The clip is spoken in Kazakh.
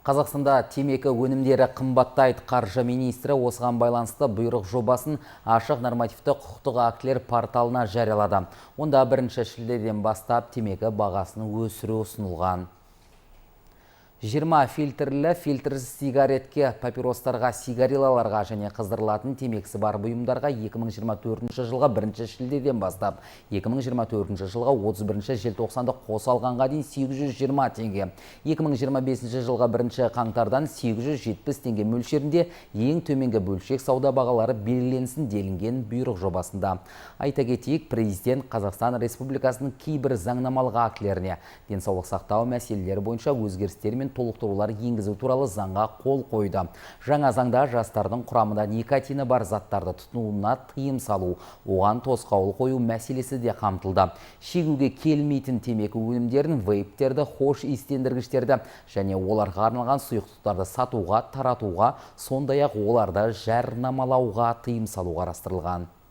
Қазақстанда темекі өнімдері қымбаттайды. Қаржы министрі осыған байланысты бұйрық жобасын ашық нормативті құқықтық актілер порталына жариялады. Онда 1 шілдеден бастап темекі бағасын өсіру ұсынылған. 20 фильтрлі, фильтрсіз сигаретке, папиростарға, сигарилаларға және қыздырылатын темекісі бар бұйымдарға 2024 жылғы 1 шілдеден бастап 2024 жылғы 31 желтоқсанды қоса алғанға дейін 820 теңге, 2025 жылғы 1 қаңтардан 870 теңге мөлшерінде ең төменгі бөлшек сауда бағалары белгіленсін, делінген бұйрық жобасында. Айта кетейік, президент Қазақстан Республикасының кейбір заңнамалық актілеріне денсаулық сақтау мәселелері бойынша өзгерістер мен толықтырулар енгізу туралы заңға қол қойды. Жаңа заңда жастардың құрамында никотині бар заттарды тұтынуына тыйым салу, оған тосқауыл қою мәселесі де қамтылды. Шегуге келмейтін темекі өнімдерін, вейптерді, хош иістендіргіштерді және оларға арналған сұйықтықтарды сатуға, таратуға, сондай-ақ оларды жарнамалауға тыйым салу қарастырылған.